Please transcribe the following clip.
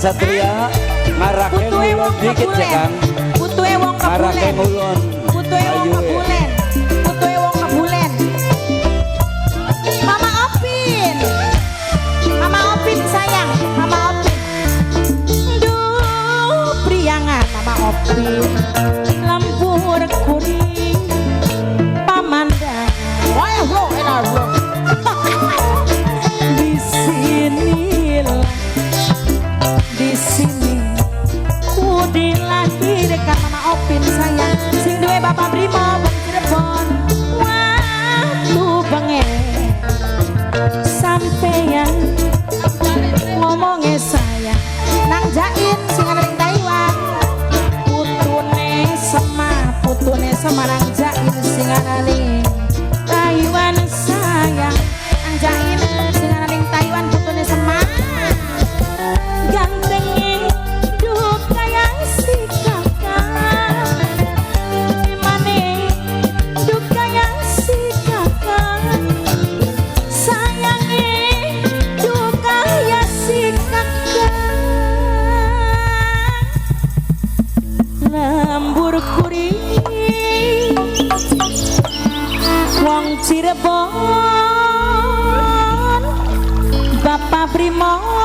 Satria ngarake Putuhe ngulon wong dikit ya kebulen. Kang. Putuhe wong Ngarake kebulen. ngulon. Putuhe wong Ayu, eh. kebulen. Putuhe wong kebulen. Mama Opin. Mama Opin sayang, Mama Opin. Duh, priangan Mama Opin. Lembur kuring pamandang. Wah, bro, enak bro. Di sinilah, di sini ku dilahirkan Mama Opin sayang, sing duwe Bapak Brimo wong Cirebon. Waktu bengen sampeyan ngomongnya sayang nang Jain sing ana ning Taiwan, putune Sema, putune Sema nang Jain sing ana ning Taiwan sayang, nang Jain sing ana ning Taiwan, putune Sema gantenge duh kaya si kakak, emane duh kaya si kakak, sayange duh kaya si kakak, lembur kuring wong Cirebon, Bapak Brimo.